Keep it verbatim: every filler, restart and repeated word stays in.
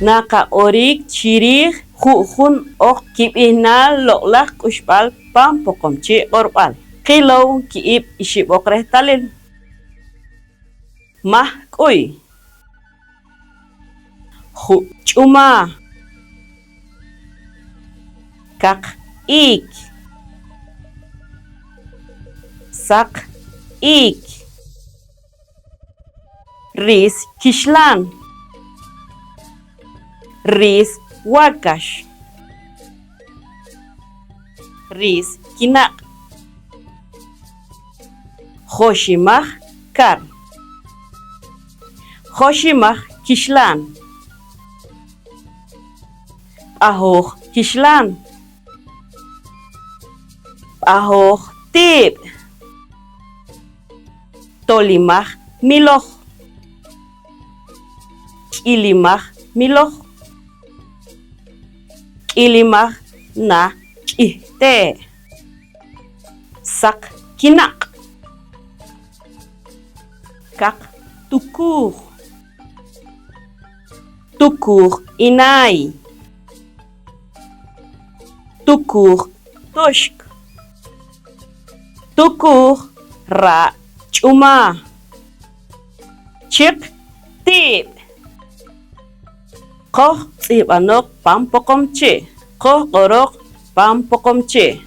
Naqaq'orik chi riij ju'jun oq kib'ihnaal loq'laj k'uxb'al pan Poqomchi' q'orb'al. Qilow ki'ib' ixib' oq rehtalil. Mahk'uy. Ju' ch'umaah. Kaq iik. Saq iik. Riis kixlaan. Riis waakax. Riis kinaq'. Joximaj kar. Joximaj kixlaan. B'ajooj kixlaan. B'ajooj tiib'. Tolimaj miloj. K'ilimaj miloj. K'ilimaj nah ch'ihtee'. Saq kinaq'. Kaq tukuuj. Tukuuj inaay. Tukuuj toxk. Tukuuj raa' ch'umaah. Chiq tiib'. Qojtz'ihb'anoq pan Poqomchi'. Qojq'oroq pan Poqomchi'.